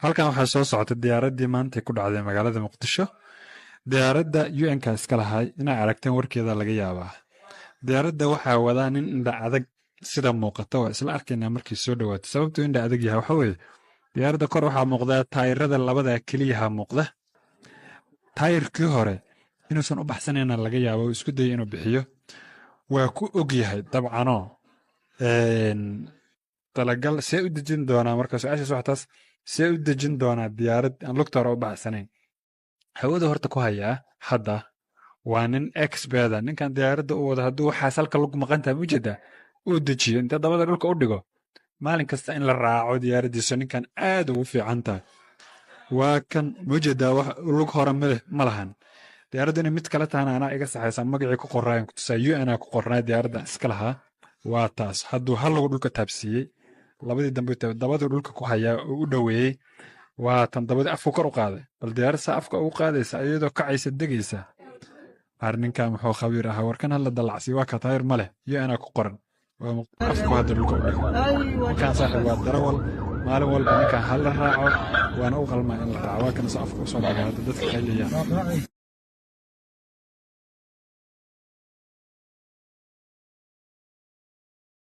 Halkan waxaa soo socota diyaaraddii maanta ku dhacday magaalada Muqdisho. Diyaaradda UN-ka iska lahay inay aragteen warkeeda laga yaabaa. Diyaaradda waxaa wadaa nin indha adag sida muuqata. Waa isla arkaynaa markii soo dhawaato. Sababtuu indha adag yahay waxa weeye, diyaaradda kor waxaa muuqda taayirada labada keliyaha muuqda. Taayirkii hore inuusan u baxsanayna laga yaabo, uu isku dayay inuu bixiyo. Waa ku og yahay dabcanoo talagal. See u dejin doonaa marka? Su-aashaas waa taas: see u dejin doonaa diyaarad aan lugta hore u baxsanayn? Hawada horta ku hayaa hadda waa nin expert ah ninkan diyaaradda u wado. Hadduu waxaas halka lug maqantaha mujeedaa uu dejiyo, inta dabada dhulka u dhigo, maalin kasta in la raaco diyaaraddiisu ninkan aad ugu fiican tahay. Waa kan mujeedaa, wax lug hore male ma lahan. Diyaaraddu inay mid kale tahana anaa iga saxaysa. Magacii ku qoraayan kutusaa, UN aa ku qornaa diyaaradda iska lahaa. Waa taas. Hadduu hal lagu dhulka taabsiiyey, labadii dambe dabadii dhulka ku hayaa oo u dhoweeyey. Waa tan, dabadii afku kor u qaaday. Bal diyaarad saa afka ugu qaadaysa iyadoo kacaysa, degaysa! Ar ninkan muxuu khabiir ahaa! Warkan hala dallacsiy. Waa ka, taayir ma leh, UN aa ku qoran. Afku hadda dhulka u dhigay. Ninkan saaxiib waa darawal. Maalin walba ninkan hala raaco, waana u qalmaa in la raaco. Waa kan soo afka usoo dhigay hadda dadka qaylayaan.